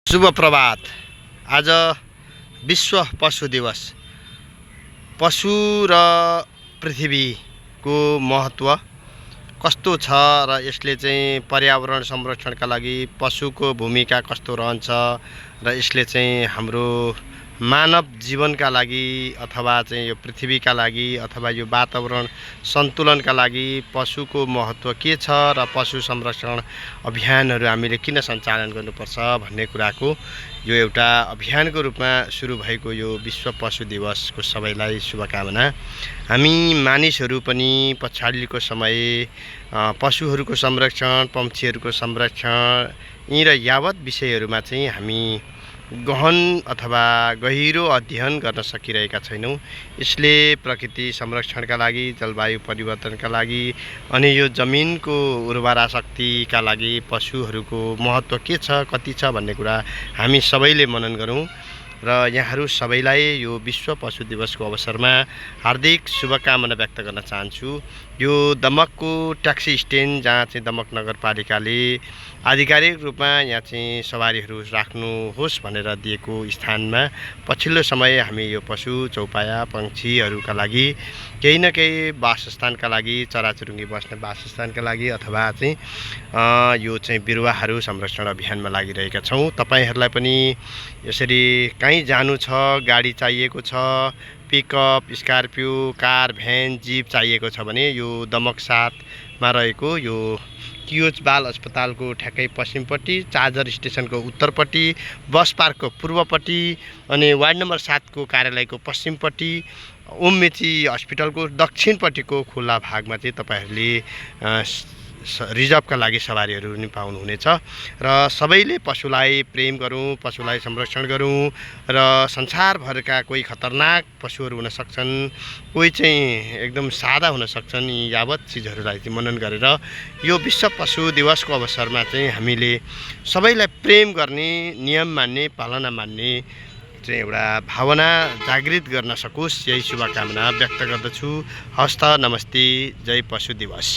शुभ प्रभात। आज विश्व पशु दिवस। पशु र पृथ्वीको महत्त्व कस्तो छ र यसले चाहिँ पर्यावरण संरक्षणका लागि पशुको भूमिका कस्तो रहन्छ र यसले चाहिँ हाम्रो मानव जीवनका लागि अथवा चाहिँ यो पृथ्वीका लागि अथवा यो वातावरण सन्तुलनका लागि पशुको महत्त्व के छ र पशु संरक्षण अभियानहरू हामीले किन सञ्चालन गर्नुपर्छ भन्ने कुराको यो एउटा अभियानको रूपमा सुरु भएको यो विश्व पशु दिवसको सबैलाई शुभकामना। हामी मानिसहरू पनि पछाडिको समय पशुहरूको संरक्षण, पक्षीहरूको संरक्षण यी र यावत विषयहरूमा चाहिँ हामी गहन अथवा गहिरो अध्ययन गर्न सकिरहेका छैनौँ। यसले प्रकृति संरक्षणका लागि, जलवायु परिवर्तनका लागि अनि यो जमिनको उर्वरा शक्तिका लागि पशुहरूको महत्त्व के छ, कति छ भन्ने कुरा हामी सबैले मनन गरौँ र यहाँहरू सबैलाई यो विश्व पशु दिवसको अवसरमा हार्दिक शुभकामना व्यक्त गर्न चाहन्छु। यो दमकको ट्याक्सी स्ट्यान्ड जहाँ चाहिँ दमक नगरपालिकाले आधिकारिक रूपमा यहाँ चाहिँ सवारीहरू राख्नुहोस् भनेर दिएको स्थानमा पछिल्लो समय हामी यो पशु, चौपाया, पक्षीहरूका लागि केही न केही वासस्थानका लागि, चराचुरुङ्गी बस्ने वासस्थानका लागि अथवा चाहिँ यो चाहिँ बिरुवाहरू संरक्षण अभियानमा लागिरहेका छौँ। तपाईहरूलाई पनि यसरी कहीँ जानु छ, गाडी चाहिएको छ, pickup, Scorpio, car, van, jeep चाहिएको छ भने यो दमक 7मा रहेको यो कियोज बाल अस्पतालको ठ्याक्कै पश्चिमपट्टि, चार्जर स्टेसनको उत्तरपट्टि, बस पार्कको पूर्वपट्टि अनि वार्ड नम्बर 7को कार्यालयको पश्चिमपट्टि, ओममेची हस्पिटलको दक्षिणपट्टिको खुल्ला भागमा चाहिँ तपाईहरूले रिजर्भका लागि सवारीहरू पनि पाउनुहुनेछ। र सबैले पशुलाई प्रेम गरौँ, पशुलाई संरक्षण गरौँ र संसारभरका कोही खतरनाक पशुहरू हुन सक्छन्, कोही चाहिँ एकदम सादा हुन सक्छन्। यी यावत चिजहरूलाई चाहिँ मनन गरेर यो विश्व पशु दिवसको अवसरमा चाहिँ हामीले सबैलाई प्रेम गर्ने, नियम मान्ने, पालना मान्ने चाहिँ एउटा भावना जागृत गर्न सकोस्, यही शुभकामना व्यक्त गर्दछु। हस्त, नमस्ते, जय पशु दिवस।